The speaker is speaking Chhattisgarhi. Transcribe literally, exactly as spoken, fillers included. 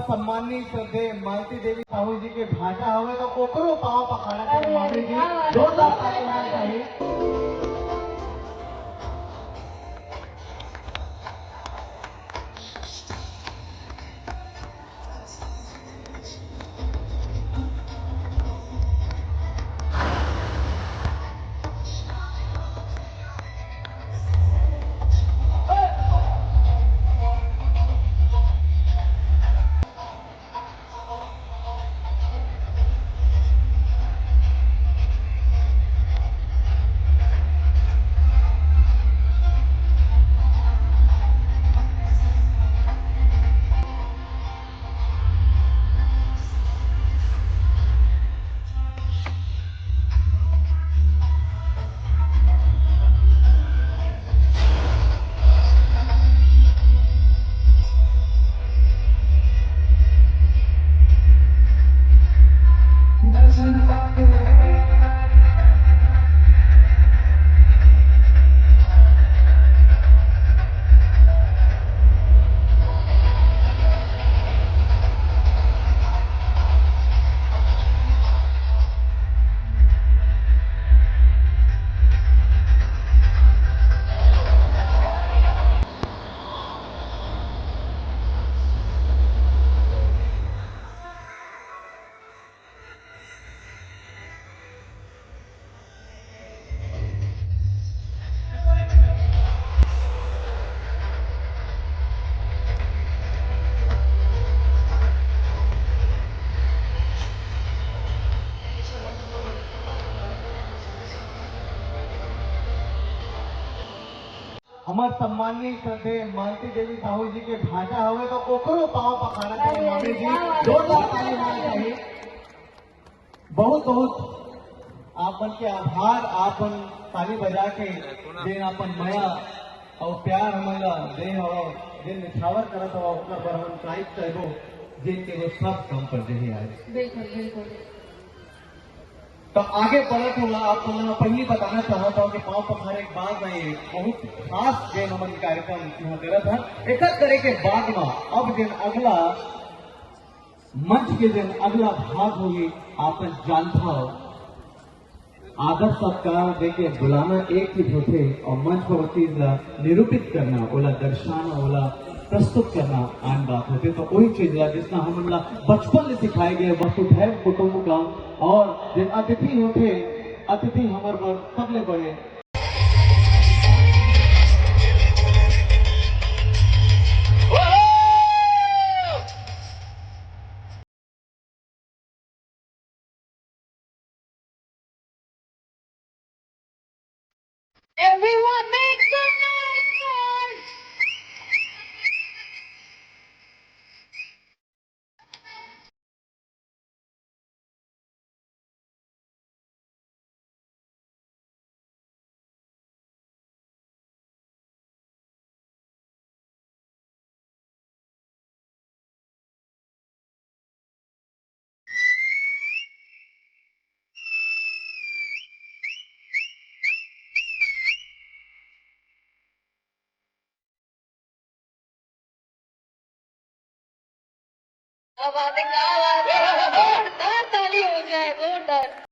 सम्माननीय श्रद्धेय मालती देवी साहू जी के भांजा हवे, तो ओकरो पांव पखारत हे। अरे, मामी जी, क्या बात है। जोरदार ताली होना चाहिए। हमर सम्माननीय श्रद्धेय मालती देवी साहू जी के भांजा हवे, तो ओकरो पांव पखारत हे। अरे, मामी जी, क्या बात है। जोरदार ताली होना चाहिए। बहुत बहुत आप मन के आभार, आप मन ताली बजा के जेन अपन मया अउ प्यार हमन ला दे हव, जेन निछावर करत हव, ओकर बर हमन काइक कहिबो, जेन के वो सब कम पर जही आज। बिल्कुल, बिल्कुल। तो आगे बढ़त हुआ आप मन ला पहिली बताना चाहत हव कि पांव पखारे के बाद में ये बहुत खास जेन हमन कार्यक्रम यहाँ करत हन। एकर करे के बाद में अब जेन अगला मंच के जेन अगला भाग होही, आप मन जानत हव, आदर सत्कार देके बुलाना एक चीज होथे अउ मंच पर वो चीज ला निरूपित करना, ओला दर्शाना, ओला प्रस्तुत करना आन बात होथे। तो वही चीज ला जिसना हमन ला बचपन ले सिखाए गए वसुधैव कुटुंबकम, अउ जेन अतिथि होथे, अतिथि हमर बर सबले बड़े Everyone make some noise. क्या बात है, क्या बात है। जोरदार ताली हो जाए, जोरदार।